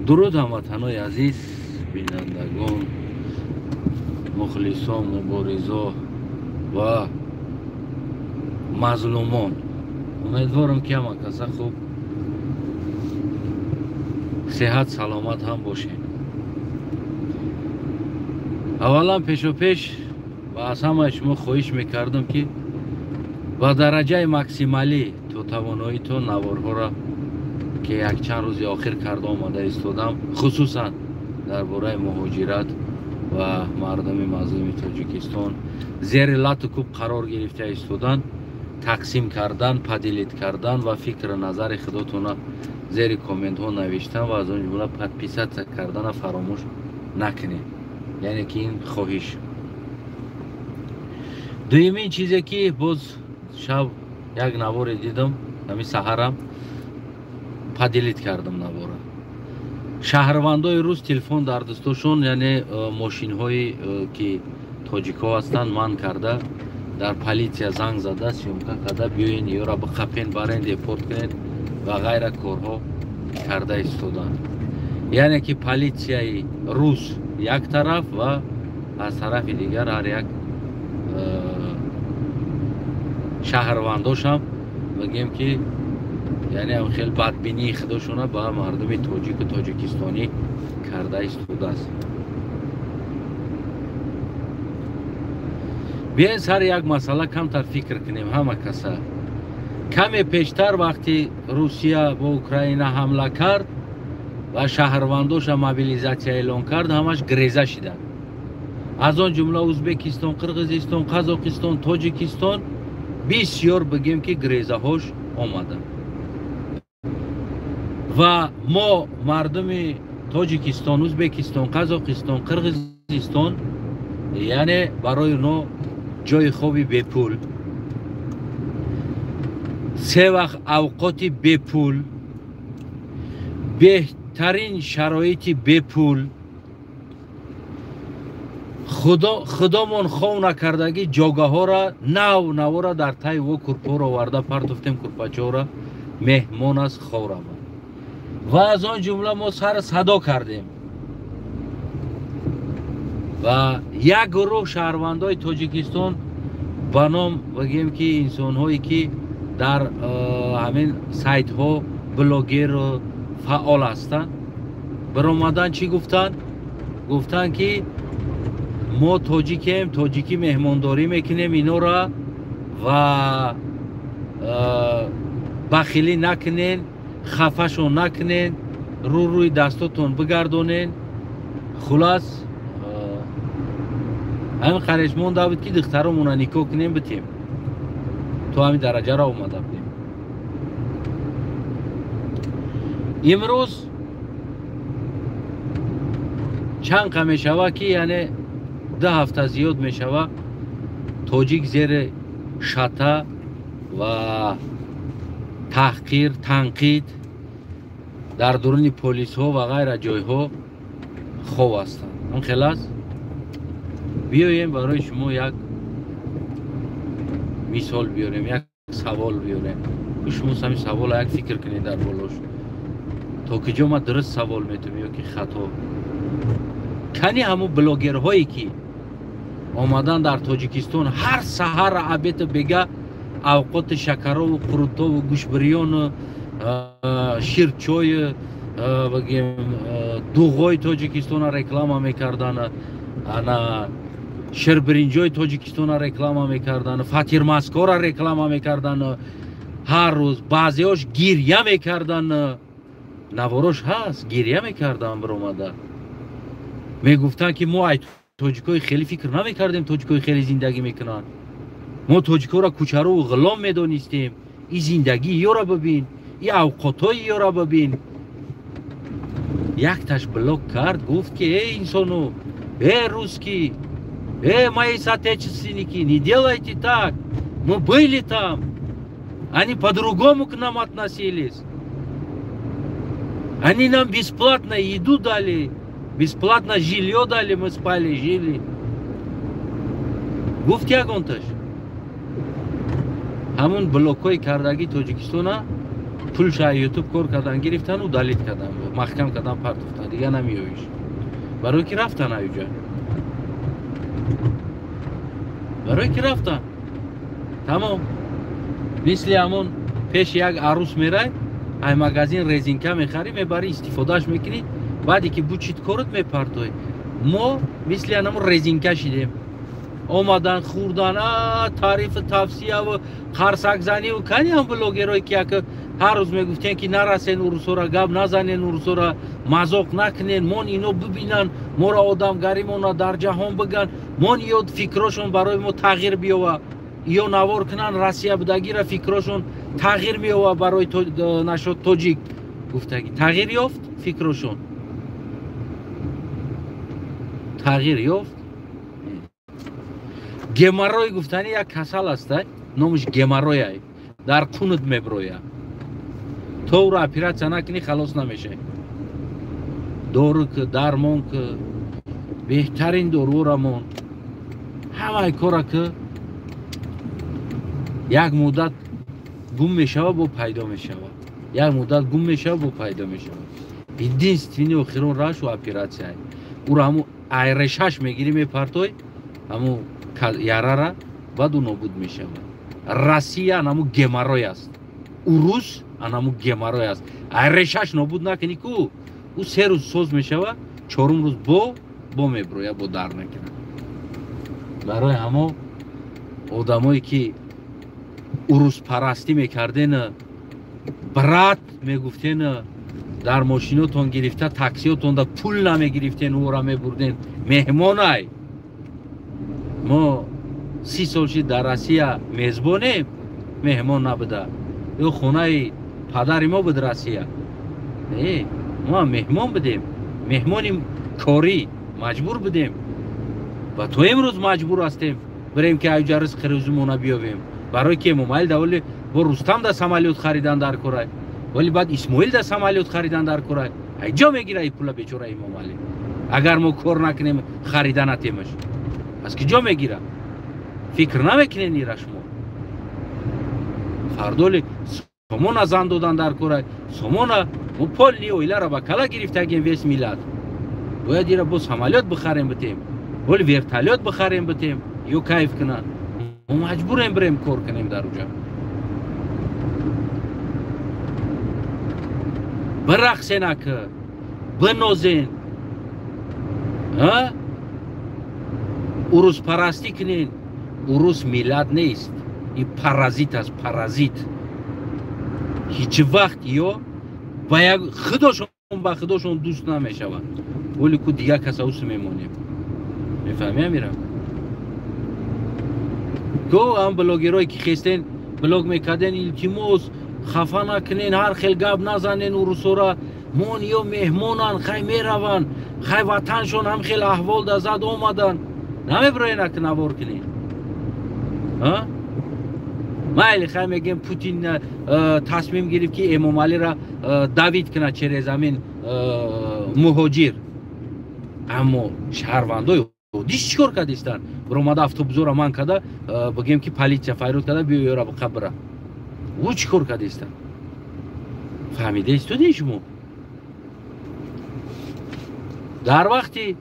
Дуруд, ҳамватанои азиз, бинандагон, мухлисон, муборизо ва мазлумон. Умедворам, ки ҳама каса хуб, сеҳат, саломат ҳам бошем. Аввалан, пешопеш ва аз ҳамаи шумо хоҳиш мекардам, ки ба дараҷаи максималӣ то тавоноитон наворҳоро, ки якчанд рӯзи охир карда омада истодам, хусусан дар бораи муҳоҷират ва мардуми мазлуми Тоҷикистон зери лату кӯб қарор гирифта истодан, тақсим кардан, поделить кардан ва фикру назари худотона зери комментҳо навиштан ва аз он ҷумла подписаться кардана фаромӯш накунед. Яъне ки ин хоҳиш. Дуюмин чизе, ки боз шаб як наворе дидам, ҳамин саҳарам поделить кардам навора. Шаҳрвандои рус телефон дар дастошон, яъне мошинҳое, ки тоҷикҳо ҳастанд, манъ карда, дар полиция занг зада, съёмка карда, биёен, ёра биқапен, барен, депорт кунед ва ғайра корҳо карда истоданд. Яъне ки полицияи рус як тараф ва аз тарафи дигар ҳар як шаҳрвандошам, бигем ки, яъне ҳам хел бадбинии худошона ба мардуми тоҷику тоҷикистонӣ карда истодааст. Биёен, сари як масъала камтар фикр кунем ҳама каса. Каме пештар, вақти Русия бо Украина ҳамла кард ва шаҳрвандоша мобилизатсия эълон кард, ҳамаш греза шиданд, аз он ҷумла Узбекистон, Қирғизистон, Қазоқистон, Тоҷикистон. Бисёр, бигем ки, грезаҳош омаданд ва мо, мардуми Тоҷикистон, Узбекистон, Қазоқистон, Қирғизистон, яъне барои оно ҷои хоби бепул, се вақт авқоти бепул, беҳтарин шароити бепул, худомон хов накардагӣ ҷогаҳора нав навора дар таи во курпоро оварда партофтем, курпачора меҳмон аст, хов равад. Ва аз он ҷумла мо сар садо кардем ва як гурӯҳ шаҳрвандои Тоҷикистон ба ном, бигем ки, инсонҳое, ки дар ҳамин сайтҳо блогеру фаъол ҳастанд, баромадан чӣ гуфтанд? Гуфтанд, ки мо тоҷикем, тоҷикӣ меҳмондорӣ мекунем инора ва бахилӣ накунен, хафашон накунен, рӯ рӯи дастотон бигардонен. Хулас, ҳамин қареш монда буд, ки духтаромона никоҳ кунем, битем. То ҳамин дараҷаро омада будем. Имрӯз чанд қа мешава, ки яъне 2 ҳафта зиёд мешава, тоҷик зери шата ва таҳқир, танқид дар дуруни полисҳо ва ғайра ҷойҳо хов ҳастанд. Он хел аст. Биёем, барои шумо як мисол биёрем, як савол биёрем. Шумо ҳамин савола як фикр кунед дар болош, то ки ҷо ма дуруст савол метум ё ки хато. Кани ҳамун блогерҳое, ки омадан дар Тоҷикистон, ҳар саҳара, обеду бега авқоти шакарову қурутову гӯшбирёну ширчою, бигем, дуғои Тоҷикистона реклама мекарданд, ана ширбиринҷои Тоҷикистона реклама мекарданд, фатирмаскора реклама мекарданд ҳар рӯз, баъзеҳош гирья мекарданд, наворош ҳаст, гирья мекарданд, биромада мегуфтанд, ки мо ай тоҷикои хеле фикр намекардем, тоҷикои хеле зиндагӣ мекунанд, мо тоҷикоро кӯчарову ғулом медонистем, и зиндагии ёра бибин, и авқотҳои ёра бибин. Якташ блок кард, гуфт, ки э, инсону, э, русский, э, мои соотечественники, не делайте так, мы были там, они по-другому к нам относились, они нам бесплатно еду дали, бесплатно жилье дали, мы спали, жили. Гуфт ягонташ? Ҳамун блокҳои кардагии Тоҷикистона Пулша YouTube кор кардан гирифтан, удалить кардан, маҳкам кардан, партофтан, дигар намеёвиш. Барои ки рафтан аюҷа. Барои ки рафтан. Тамом. Мисли ҳамон пеши як арӯс мерай, ай магазин резинка мехарӣ, мебарӣ, истифодааш мекунӣ, баъде ки бучид корот мепартоӣ. Мо мисли ҳамон резинка шидем. Омадан, хӯрдан, таърифу тавсияву қарсакзаниву кани ҳам блогерое ки як ҳар рӯз мегуфтен ки нарасен урусора, гап назанен урусора, мазоқ накунен, мон ино бибинан, моро одамгаримона дар ҷаҳон биган, мон ё фикрошон барои мо тағйир биёва, ё навор кунан Россия будагира фикрошон тағйир меёва барои нашод тоҷик гуфтагӣ. Тағйир ёфт фикрошон, тағйир ёфт. Геморрой гуфтани як касал аст, номаш геморрой, дар қунут меброя. То ӯро оператсия накунӣ халос намешавӣ. Дору ки, дармон ки, беҳтарин дорура мон, ҳамаи кора ки як муддат гум мешава, бо пайдо мешава. Як муддат гум мешава, бо пайдо мешава. Единственный охирон рашу оператсия. Ӯро ҳамун айрешаш мегирӣ, мепартой, ҳамун ярара, баъд ӯ нобуд мешавад. Россия анаму геморрой аст, урус анаму геморрой аст. Айрешаш нобуд накунӣ ку, ӯ се рӯз соз мешава, чорум рӯз бо меброя, бо дар мекунад. Барои ҳамо одамое ки уруспарастӣ мекарден, брат мегуфтен, дар мошинотон гирифта таксиотонда пул намегирифтен, ӯра мебурден, меҳмонай. Мо 30 сол шид дар Россия мезбонем, меҳмон набуда. Ё хонаи падари мо буд Россия. Не, мо меҳмон будем, меҳмони корӣ, маҷбур будем ва то имрӯз маҷбур ҳастем бирем ки аюҷа ризқи рӯзимона биёбем. Барои ки Эмомалӣ даволи бо Рустам да самолёт харидан дар корай, вале баъд Исмоил да самолёт харидан дар корай. Ай ҷо мегира и пула бечора Эмомалӣ? Агар мо кор накунем, харида натемаш, аз ки ҷо мегира? Фикр намекунен ира шумо. Фардоли сомона зан додан дар корай, сомона мо полни оиларо ба кала гирифтагем, вес миллат. Бояд ира бо самолёт бихарем битем, боли вертолёт бихарем битем, ё кайф кунанд. Мо маҷбурем бирем кор кунем дар уҷа. Бирақсен ака, бинозен, уруспарастӣ кунен. Урус миллат нест, и паразит аст, паразит. Ҳеҷ вақт ё ба як худошон ба худошон дӯст намешаванд, вале ку дигар каса ус мемонем. Мефаҳмӣ амира? Ко ҳам блогерое ки хестен блог мекарден, илтимос хафа накунен, ҳар хел гап назанен урусора, мон ё меҳмонанд, хай мераванд, хай ватаншон ҳам хел аҳвол да зад омаданд. Намеброен ака навор кунен. Майли хай мегем Путин тасмим гирифт ки Эмомалиро давид кунад через ҳамин муҳоҷир. Аммо шаҳрвандои оддӣ чӣ кор кардистанд? Биромада автобусора ман карда, бигем ки полиция файрод карда, биё ёра биқа бира. Ӯ чӣ кор кардистанд? Фаҳмида истодем шумо? Дар вақти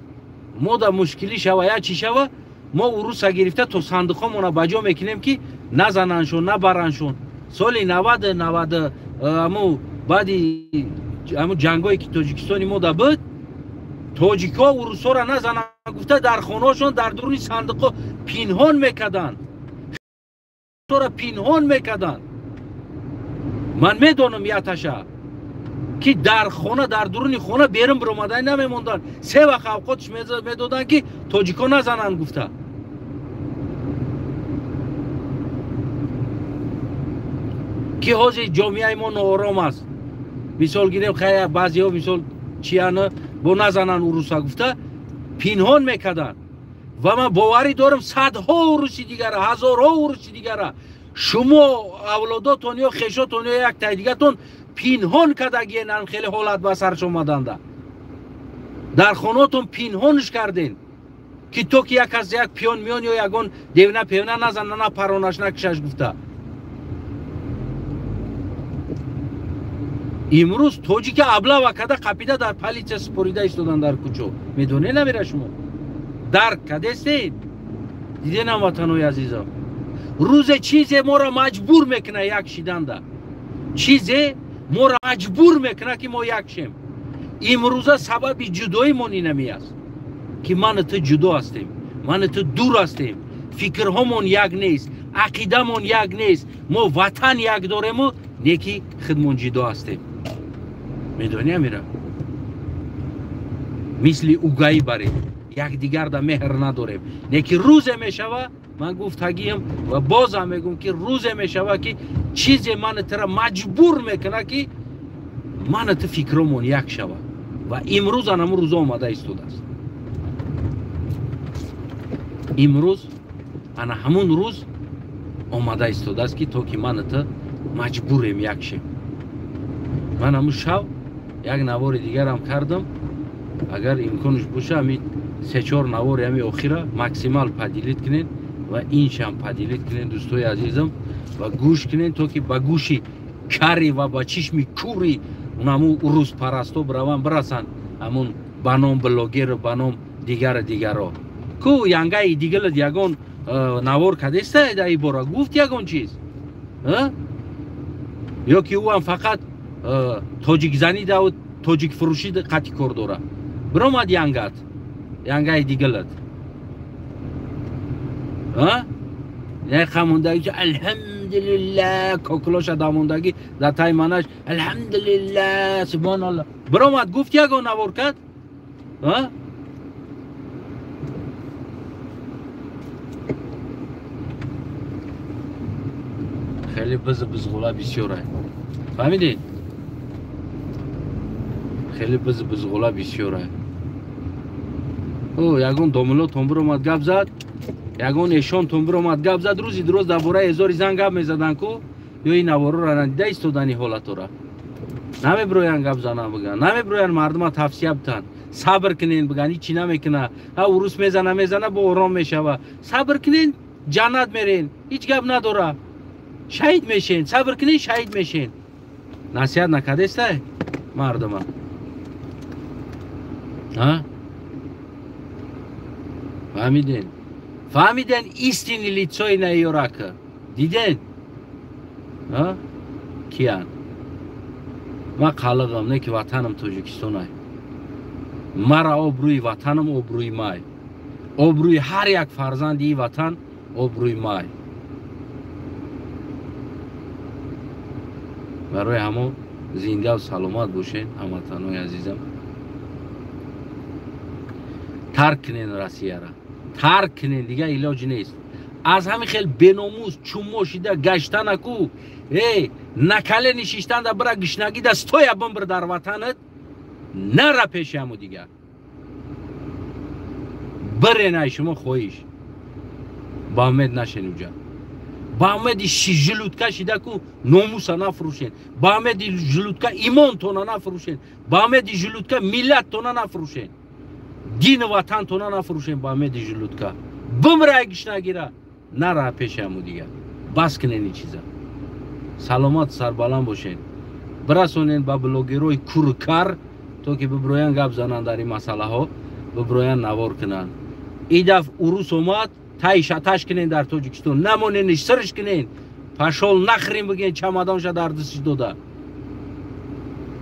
мо да мушкилӣ шава, я чӣ шава, мо уруса гирифта то сандуқҳомона ба ҷо мекунем ки назананшон, набараншон. Соли 90 аму баъди аму ҷангое ки Тоҷикистони мо да буд, тоҷикҳо урусҳоро назананд гуфта дар хонаҳошон дар дуруни сандуқҳо пинҳон мекарданд, пинҳон мекарданд. Ман медонам яташа ки дар хона, дар дуруни хона берун биромадан намемонданд. Се вақт авқотш медоданд ки тоҷикҳо назананд гуфта. Ки ҳозир ҷомеаи мо ноором аст. Мисол гирем, хай баъзеҳо мисол чияна бо назананд уруса гуфта пинҳон мекарданд. Ва ман боварӣ дорам садҳо уруси дигара, ҳазорҳо уруси дигара шумо авлодотон ё хешотон ё як таи дигатон пинҳон кардагиен, ан хеле ҳолат ба сарш омаданда. Дар хонаотон пинҳонш карден ки то ки як аз як пиён миён ё ягон девна певна назана, на паронаш накишаш гуфта. Имрӯз тоҷика облава када қапида дар полиция супорида истодан дар кӯчо. Медонед намера шумо? Дарк кадестед? Диден ҳамватанои азизам? Рӯзе чизе моро маҷбур мекуна як шиданда. Чизе моро маҷбур мекуна ки мо як шем. Имрӯза сабаби ҷудоимон инами аст, ки ману ту ҷудо ҳастем, ману ту дур ҳастем, фикрҳомон як нест, ақидамон як нест, мо ватан як дорему, не ки худмон ҷудо ҳастем. Медонӣ амира? Мисли угаӣ барем, якдигарда меҳр надорем. Не ки рӯзе мешава, ман гуфтагиям ва бозам мегӯм, ки рӯзе мешава, ки чизе ману тура маҷбур мекуна, ки ману ту фикромон як шава. Ва имрӯз анамун рӯза омада истодааст. Имрӯз ана ҳамун рӯз омада истодааст, ки то ки ману ту маҷбурем як шем. Ман ҳамун шав як навори дигарам кардам. Агар имконаш боша, ҳамин се-чор навори ҳами охира максимал поделить кунед ва иншам поделить кунед, дӯстои азизам, ва гӯш кунед, то ки ба гӯши кари ва ба чишми кури унаму уруспарасто бираванд, бирасанд ҳамун ба ном блогеру ба ном дигару дигаро. Ку янгаи дигалат ягон навор кадеста дар ин бора гуфт ягон чиз? Ё ки ӯ ҳам фақат тоҷикзанӣ даву тоҷикфурӯшӣ қатъи кор дора? Биромад янгат, янгаи дигалат. Яқамондаги алҳамдулилла, кокулоша дамондагӣ дар тай манаш алҳамдулилла, субҳоналло. Биромад гуфт ягон навор кард? Хеле бизу бизғула бисёр ай. Фаҳмидед? Хеле бизу бизғула бисёр ай. О, ягон домило тон биромад гап зад, ягон эшон тон биромад гап зад, рӯзи дуроз дар бораи эзори зан гап мезадан ку, ё ин наворора надида истодани ҳолатора. Намебироянд гап занан биган, намебироянд мардума тавсия битан. Сабр кунен биган, ҳичи намекуна. Ҳа урус мезана, мезана, бо ором мешава. Сабр кунен, ҷаннат мерен, ҳеҷ гап надора. Шаҳид мешен, сабр кунен, шаҳид мешен. Насиҳат накардестай мардума? Ҳа? Фаҳмиден? Фаҳмиден истини лицои на ёрака? Диден? Ҳа? Киян? Ман қалиғам, не ки ватанам Тоҷикистон ай. Мара обрӯи ватанам обрӯи май. Обрӯи ҳар як фарзанди ин ватан обрӯи май. Барои ҳамо зиндаву саломат бошед, ҳамватанои азизам. Тарк кунен Россияра. Тарк кунен, дигар илоҷ нест. Аз ҳамин хел беномус чумо шида гаштанаку, эй, накале нишиштанда бира гишнагӣ да стоя бимбир дар ватанат, нара пеши ҳаму дигар. Бирен ай шумо хоҳиш. Ба умед нашен уҷа. Ба умеди жилутка шида ку номуса нафурӯшен. Ба умеди жилутка имонтона нафурӯшен. Ба умеди жилутка миллаттона нафурӯшен. Дину ватантона нафурӯшен ба умеди жилутка. Бимрай гишнагира, нара пеши ҳаму дигар. Бас кунен ин чиза. Саломат сарбаланд бошен. Бирасонен ба блогерҳои куркар, то ки бибироянд гап зананд дар ин масъалаҳо, бибироянд навор кунанд. Ин дафъ урус омад, тай шаташ кунен дар Тоҷикистон, намонениш, сирш кунен, пашол нахӯрем бигӯен чамадонша дар дастиш дода.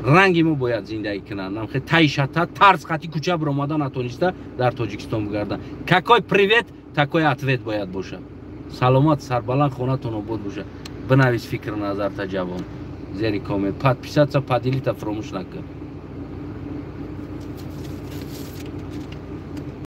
Ранги мо бояд зиндагӣ кунанд. Намхе тай шата тарз хати кӯча биромада натониста дар Тоҷикистон бигарданд. Какой привет, такой ответ бояд бошад. Саломат сарбаланд, хонатон обод бошад. Бинавис фикр назарта ҷавон зери коммент. Подписаться, поделиться фаромӯш накун.